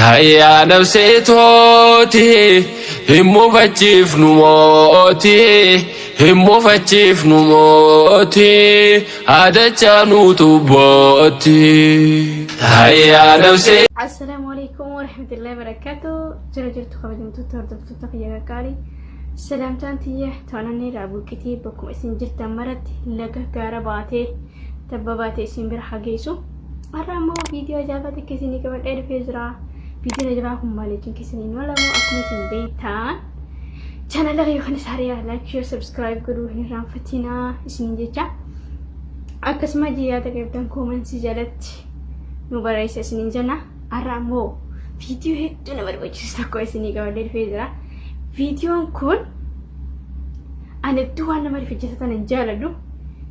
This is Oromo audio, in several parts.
Taayyaa nafsee tooti hin mufachiifnu mooti hin mufachiifnu mooti haadachaa nuutu booti. Taayyaa nafsee. Assalaamu alaikum warahmatullahi wabarakatuh. Jira jirtu kabajamtoota hordoftoota kiyya qaqqaalii. Salaamtaan tiyya toonanni irraa buqqitee bakkuma isin jirtan maratti laga gaara baatee tabba baatee isin bira hageessu. Har'a immoo viidiyoo ajaa'ibaa takka isinii qabadhee dhufee jira. Viidiyoon ajaa'ibaa kun maal jechuun keessanii hin oolamu akkuma isin beektan. Chaanala yookaan hariyaa like, share, subscribe godhuu hin irraanfatinaa isiniin jecha. Akkasuma yaada qabdan koomentii jalatti nu barreessa isiniin jenna. Har'a immoo viidiyoo hedduu nama barbaachisu tokko isinii qabadhee dhufee jira. Viidiyoon kun ani hedduu waan nama rifachiisa tana hin jaaladhu.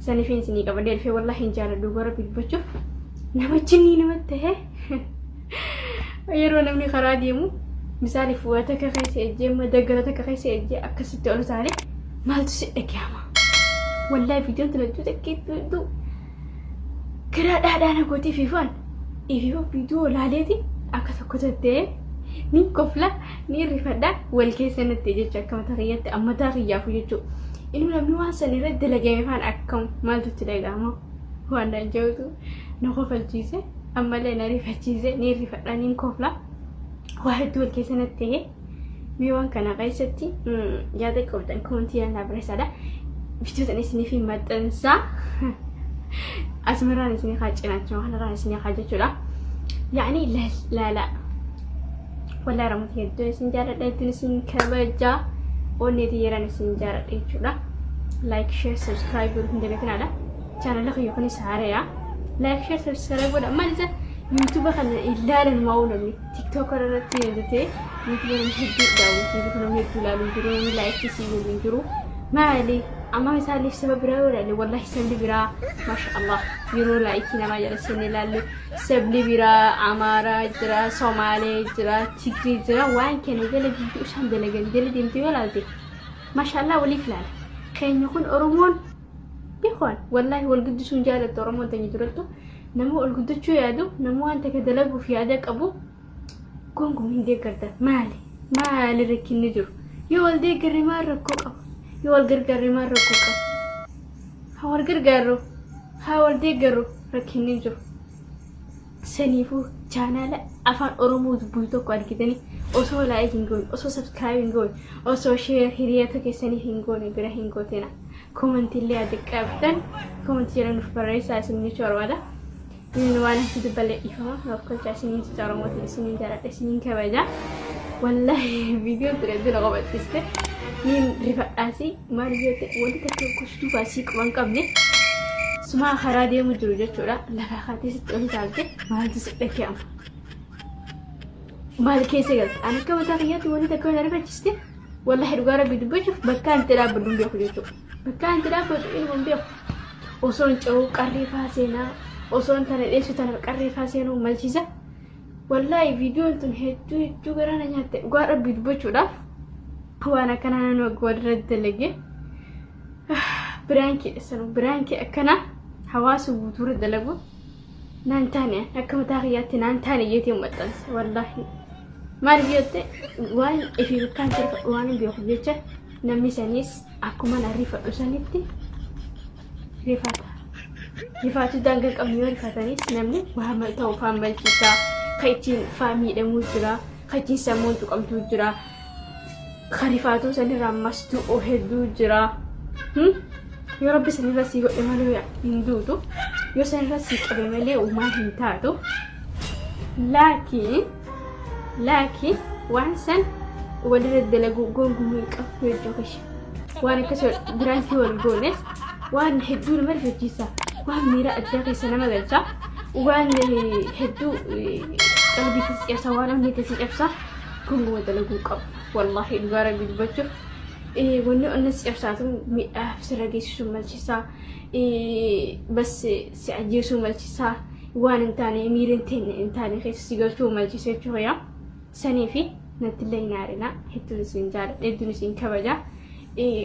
Saniifin isinii qabadhee dhufee wallaahi hin jaaladhu gara dubbachuuf. Nama jinnii namatti ta'e yeroo namni karaa deemu misaaliif waa takka keessa ejjee daggala takka keessa ejjee akkasitti ol taale maaltu si dhagahama? Wallaahi viidiyoon tun hedduu takka hedduu hedduu garaa dhaadhaa na gootee fiifaan ifiifuu viidiyoo laaleeti akka tokko tattee ni kofla ni rifadha wal keessa natti jecha akka mataa kiyyaatti ammataa kiyyaafu jechuudha. Inni namni waan san irratti dalagame faan akkam maaltu itti dhagahama waan naan jedhutu na kofalchiise ammallee na rifachiise ni rifadha ni kofla waa hedduu wal keessa natti ta'e mee waan kana keessatti yaada qabdan komentii yaalaa barreessaadha. Viidiyoo sana isiniif hin maxxansaa. Asumarraan isinii haa cinaacha kanarraan isinii haa jechuudha. Yaani laala. Wallaahi ramatti hedduun isin jaalladha hedduun isin kabaja. Onnee xiyyeeraan isin jaalladha jechuudha. Like, share, subscribe godhuu hin dagatinaadha. Chaanala kiyya kunis haareya. Like, share, subscribe godha. Maal isa YouTube kana ilaalan maa'uu namni TikTok irratti hojjetee YouTube namni hedduu daawwatu jiru namni hedduu ilaalu jiru namni like sii godhu hin jiru. Maali? Amma misaaliif saba biraa yoo ilaalle wallahi sabni biraa masha Allah yeroo laayikii namaa jala seenne ilaalle sabni biraa Amaaraa jira, Somaalee jira, Tigrii jira waan kana jala viidiyoo isaan dalagan jala deemte yoo ilaalte masha Allah waliif ilaala. Keenya kun Oromoon beekwaan wallahi wal guddisuun jaalattu Oromoon teenya durattu nama ol guddachuu yaadu nama waan takka dalaguuf yaada qabu gonkumaa hin deeggartan maali maali rakkinni jiru yoo wal deeggarre maal rakkoo qaba yoo wal gargaarre maal rakkoo qaba haa wal gargaarru haa wal deeggarru rakkinni jiru saniifuu chaanaala afaan oromoo dubbisu tokko argitanii osoo like hin goone osoo subscribe hin goone osoo share hiriyoota keessanii hin goone bira hin gootina koomantiillee ati qabdan koomantii jala nuuf barreessaa isin jechuu barbaada. Inni waan itti dubballee dhiifama naaf kolchaa isiniin jecha Oromootiin isiniin jaaladha isiniin kabaja. Wallaahi viidiyoon ture dura qofattiste niin rifadhaasi maal yoo ta'e wanti takka kostuu baasii quba hin qabne sumaa karaa deemu jiru jechuudha. Lafaa kaatee sitti ol utaalte maaltu si dhaga'ama? Maal keessa galte? Ani akka mataa kiyyaatti wanti takka na rifachiste wallaahi dhugaa rabbii dubbachuuf bakka ani itti dhaabbadhu hin beeku jechuudha. Bakka ani itti dhaabbadhu ilma hin beeku. Osoon ce'uu qarree faa seenaa osoon tana dheessu tana qarree faa seenuu malchiisa. Wallaahi viidiyoon tun hedduu hedduu garaa na nyaatte dhugaa rabbii dubbachuudhaaf waan akkanaa nan waggaa walirratti dalage. Biraankii sanu biraankii akkanaa hawaasa guutuurra dalagu naan taane akka mataa kiyyaatti naan taane jeetii maxxanse wallaahi. Maal jette waan ifii bakkaan tirfadhu waan hin beekuuf jecha namni saniis akkuma na rifadhu sanitti rifata. Rifaatuu daangaa hin qabne yoo rifatanis namni waa ta'u faan malchiisaa, kan ittiin faa miidhamuu jira, kan ittiin sammuun tuqamtuu jira, kan rifaatuu sanirraa ammas du'u hedduu jira. Yoo rabbi sanirra sii godhe malee hin duutu, yoo sanirra sii qabe malee uumaa hin taatu. Laakiin laakiin waan san walirra dalaguu gonkumaa hin qabdu jechuu kiyya. Waan akkas biraankii wal goones waan hedduu nama rifachiisa. Waan miira addaa keessa nama galcha. Waan hedduu qalbii keessa cabsa waan onnee keessa cabsa gonkumaa dalaguu qabu. Wallaahi dhugaa rabbii dubbachuuf wanni onnee si cabsaatu miidhaa sirra geessisuu malchiisa. Bas si ajjeesuu malchiisa. Waan hin taane miira hin taane keessa si galchuu malchiisa jechuudha. Sanii fi nattillee hin aarina hedduun isin jaaladha hedduun isin kabaja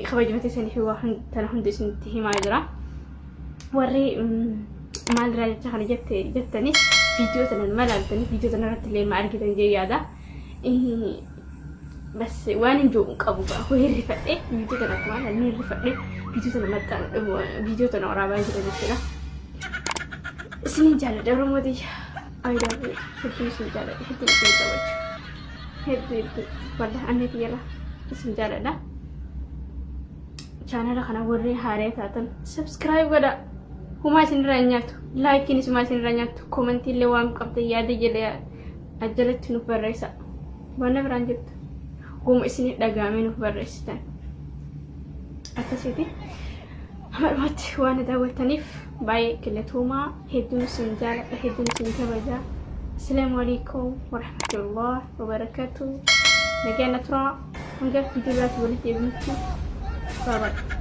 kabajamate sanii fi waa tana hundi isinitti himaa jira. Warri maalirraa jecha kana jette jettanis Viidiyoo tana numa ilaaltanii viidiyoo tana irratti illee ma argitan jee yaada. Bas waan hin jiru hin qabu gaa hoo hirrifadhe viidiyoo tana akkuma ilaallu hirrifadhe viidiyoo tana maxxan viidiyoo tana waraabaa jira jechuudha. Isinin jaalladha Oromoo tiyya. I love you. Hedduu isin jaalladha. Hedduu isin kabaja. Hedduu hedduu. Wallah anni tiyyarra isin jaalladha. Chaanala kana warri haaraa taatan subscribe godha. Humaa isinirraa hin nyaatu. Laayikiin humaa isinirraa nyaatu. Komentii illee waan qabdan yaada jedhee ajjalatti nuuf barreessa. Waan biraan jirtu. Guma isin dhagaamee nuuf barreessitan. Akkasiiti. Hamma dhumaatti waan daawwattaniif baay'ee galatoomaa. Hedduun isin jaaladha. Hedduun isin kabaja. Assalaamu alaikum warahmatullahi wabarakatuh. Nagaan na turaa. Hanga viidiyoo biraatti walitti deebinutti. Bye bye.